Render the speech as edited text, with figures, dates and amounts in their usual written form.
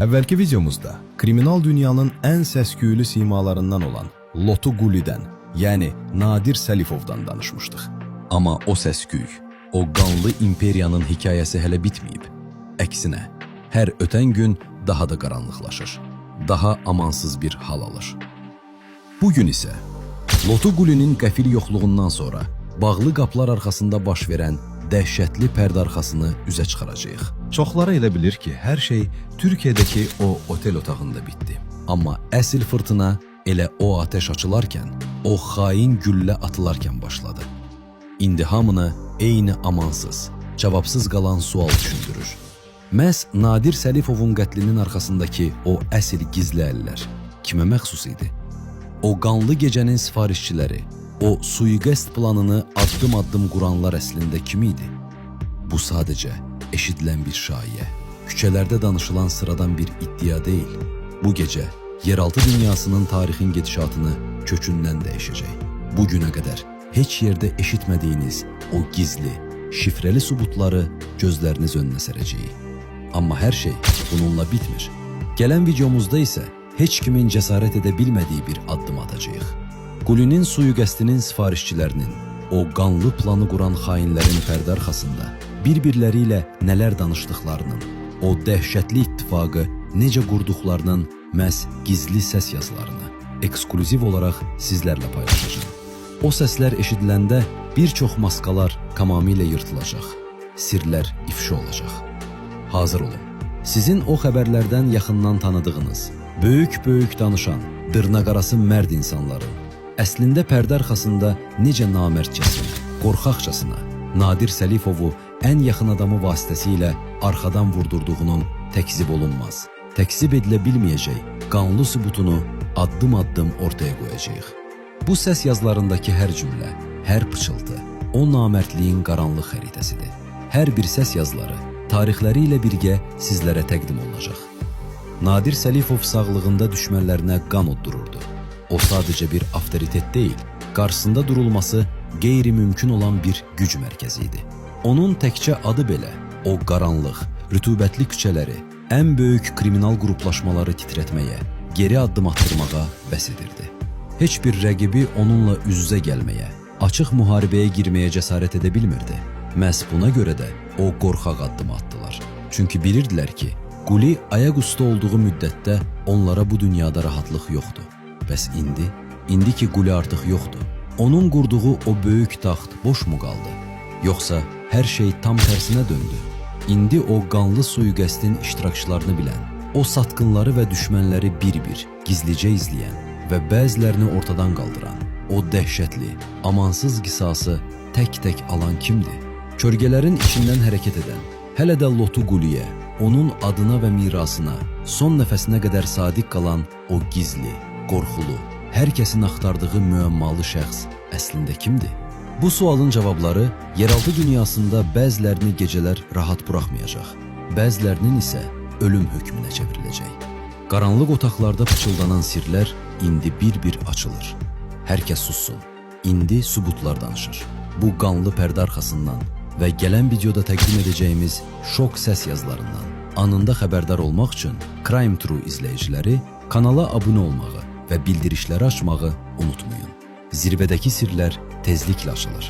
Əvvəlki videomuzda kriminal dünyanın ən səs-küylü simalarından olan Lotu Qulidən, yəni Nadir Səlifovdan danışmışdıq. Amma o səs-küy, o qanlı imperiyanın hekayəsi hələ bitməyib. Əksinə, hər ötən gün daha da qaranlıqlaşır. Daha amansız bir hal alır. Bugün isə Lotu Qulinin qəfil yoxluğundan sonra bağlı qapılar arxasında baş verən dəhşətli pərdə arxasını üzə çıxaracağıq. Çoxları elə bilir ki, hər şey Türkiyədəki o otel otağında bitdi. Amma əsl fırtına elə o atəş açılarkən, o xain güllə atılarkən başladı. İndi hamını eyni amansız, cavabsız qalan sual düşündürür. Məhz Nadir Səlifovun qətlinin arxasındakı o əsl gizli əllər kimə məxsus idi? O qanlı gecənin sifarişçiləri, o sui-qəsd planını addım-addım quranlar əslində kim idi? Bu sadəcə eşidilən bir şayiə, küçələrdə danışılan sıradan bir iddia deyil. Bu gecə yeraltı dünyasının tarixin gedişatını kökündən dəyişəcək. Bu günə qədər heç yerdə eşitmədiyiniz o gizli, şifrəli sübutları gözləriniz önünə sərəcəyik. Amma hər şey bununla bitmir. Gələn videomuzda isə heç kimin cəsarət edə bilmədiyi bir addım atacağıq. Qulinin sui-qəsdinin sifarişçilərinin, o qanlı planı quran xainlərin pərdə arxasında bir-birləri ilə nələr danışdıqlarının, o dəhşətli ittifaqı necə qurduqlarının məhz gizli səs yazılarını ekskluziv olaraq sizlərlə paylaşacağam. O səslər eşidiləndə bir çox maskalar tamamilə yırtılacaq, sirlər ifşa olacaq. Hazır olun. Sizin o xəbərlərdən yaxından tanıdığınız, böyük-böyük danışan, dırnaqarası mərd insanların əslində pərdə arxasında necə namərdcəsinə, qorxaqcasına Nadir Səlifovu ən yaxın adamı vasitəsilə arxadan vurdurduğunun təkzib olunmaz, təkzib edilə bilməyəcək qanlı sübutunu addım-addım ortaya qoyacağıq. Bu səs yazılarındakı hər cümlə, hər pıçıltı o namərdliyin qaranlıq xəritəsidir. Hər bir səs yazıları tarixləri ilə birgə sizlərə təqdim olunacaq. Nadir Səlifov sağlığında düşmənlərinə qan oddururdu. O sadəcə bir avtoritet deyil, qarşısında durulması qeyri-mümkün olan bir güc mərkəzi idi. Onun təkcə adı belə o qaranlıq, rütubətli küçələri, ən böyük kriminal qruplaşmaları titrətməyə, geri addım atdırmağa bəs edirdi. Heç bir rəqibi onunla üz-üzə gəlməyə, açıq müharibəyə girməyə cəsarət edə bilmirdi. Məhz buna görə də o qorxaq addımı atdılar. Çünki bilirdilər ki, Quli ayaq üstə olduğu müddətdə onlara bu dünyada rahatlıq yoxdur. Bəs indi? İndi ki Quli artıq yoxdur. Onun qurduğu o böyük taxt boş mu qaldı? Yoxsa hər şey tam tərsinə döndü? İndi o qanlı sui-qəsdin iştirakçılarını bilən, o satqınları və düşmənləri bir-bir gizlicə izləyən və bəzilərini ortadan qaldıran, o dəhşətli, amansız qisası tək-tək alan kimdir? Kölgələrin içindən hərəkət edən, hələ də Lotu Quliyə, onun adına və mirasına son nəfəsinə qədər sadiq qalan o gizli, qorxulu, hər kəsin axtardığı müəmmalı şəxs əslində kimdir? Bu sualın cavabları yeraltı dünyasında bəzilərini gecələr rahat buraxmayacaq, bəzilərinin isə ölüm hökmünə çevriləcək. Qaranlıq otaqlarda pıçıldanan sirlər indi bir-bir açılır. Hər kəs sussun. İndi sübutlar danışır. Bu qanlı pərdə arxasından və gələn videoda təqdim edəcəyimiz şok səs yazılarından anında xəbərdar olmaq üçün Crime True izləyiciləri kanala abunə olmağı və bildirişləri açmağı unutmayın. Zirvədəki sirlər tezliklə açılır.